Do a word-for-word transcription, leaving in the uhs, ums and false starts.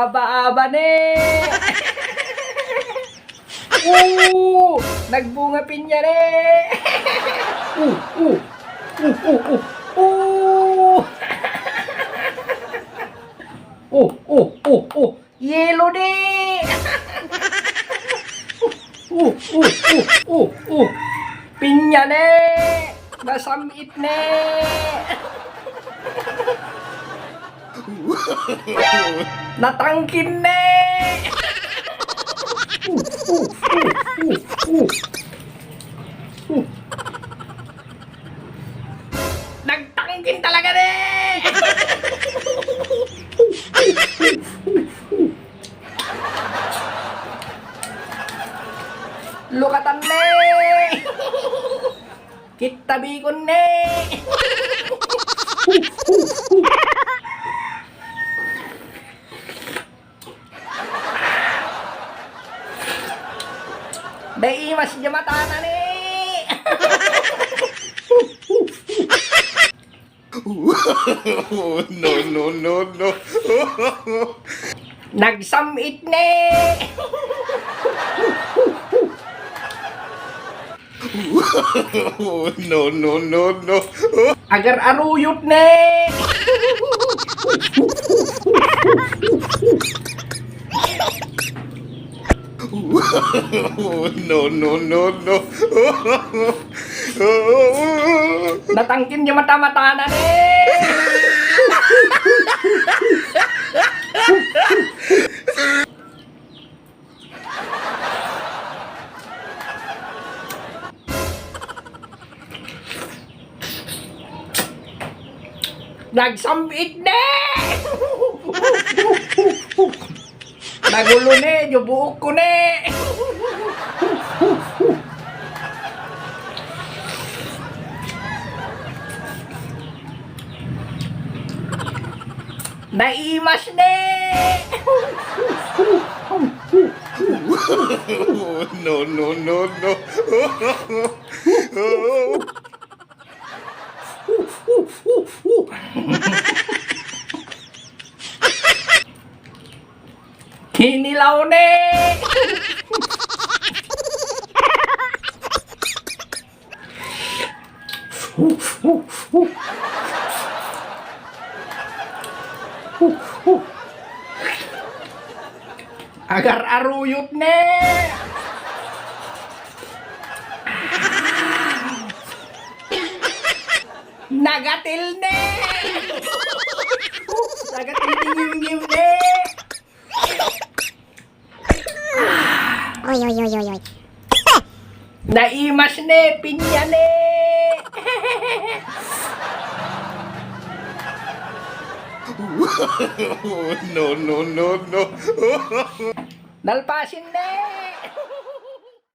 Aba-aba ne. Oo! Nagbunga pinya ne. Oo, oo. Oo, oo, oo. Oo! Oo, oo, oo, oo. Yelo ne. Oo, oo, oo, oo, oo. Pinya ne. Nasam-it ne. Natangkin ne. Oo, oo, oo, oo, oo. Oo. Nagtangkin talaga ne. Lukatan ne. Kittabikon ne. Naimas diay matana ne. No, no, no, no. Nagsam-it ne. No, no, no, no. Agar-aruyot ne. No, no, no, no. Natangkin diay matamatana ne. Nagsam-it ne. Nagulo ne, diay buokko ne. Naimas ne. No, no, no, no. Kinilaw ne. Agar-aruyot ne. Nagatil ne. Nagatil ne. Oy, oy, oy, oy, oy. Naimas ne, pinya ne. No, no, no, no. Nalpasin ne.